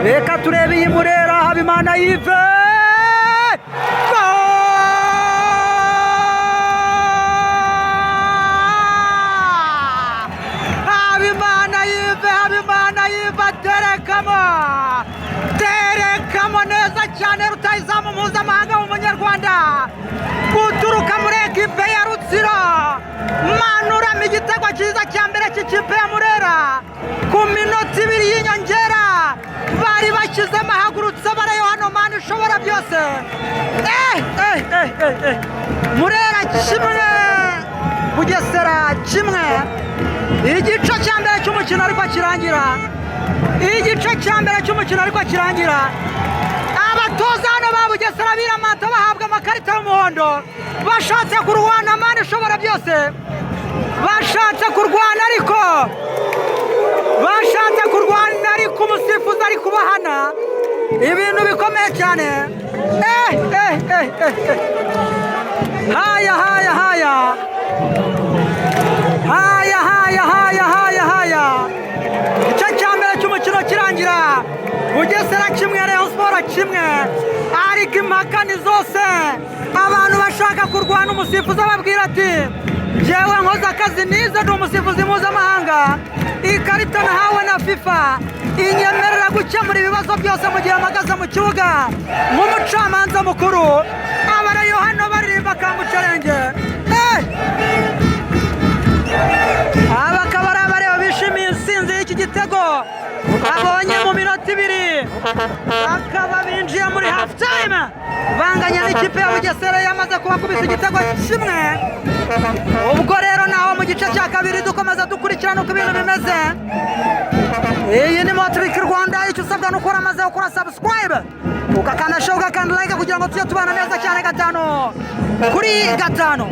Reka turebe iyi Murera. Habimana Yves, goal! Habimana Yves, Habimana Yves aterekamo, terekamo neza cyane. Rutahizamu mpuzamahanga w'Umunyarwanda guturuka muri ekipe ya Rutsiro, manuramo igitego cyiza cya mbere cy'ikipe ya Murera ku minota 2 y'inyongera bari bashyizemo. Ahagurutse barayo hano. Mana ishobora byose! Eh, eh, eh, eh, eh. Murera 1, Bugesera 1. Igice cya mbere cy'umukino ariko kirangira, igice cya mbere cy'umukino ariko kirangira. Abatoza hano ba Bugesera biramata, bahabwa amakarita y'umuhondo. Bashatse kurwana, Mana ishobora byose, bashatse kurwana, ariko bashatse kurwana, ariko umusifuzi ari kubahana. Ibintu bikomeye cyane. Eh, eh, eh, eh, eh. Haya, haya, haya, haya, haya, haya, haya, haya! Igice cya mbere cy'umukino kirangira Bugesera 1, Rayon Sport 1, ariko impaka ni zose. Abantu bashaka kurwana, umusifuzi ababwira ati: "Njyewe nkoze akazi nize, ndi umusifuzi mpuzamahanga. Ikarita nahawe na FIFA inyemerera gukemura ibibazo byose mu gihe mpagaze mu kibuga nk'umucamanza mukuru." Abarayo hano baririmba Kambucarenge. Eh! Aba akaba ari abareba bishimiye intsinzi y'iki gitego babonye mu minota 2, bakaba binjiye muri half time banganya n'ikipe ya Bugesera yamaze kubakubita igitego kimwe. Ubwo rero naho mu gice cya kabiri dukomeza dukurikirana uko ibintu bimeze. Iyi ni Motriki Rwanda. Icyo usabwa ni ukora amaze gukora subscribe, ugakanda share, ugakanda like, kugira ngo tujye tubana neza cyane gatanu kuri gatanu.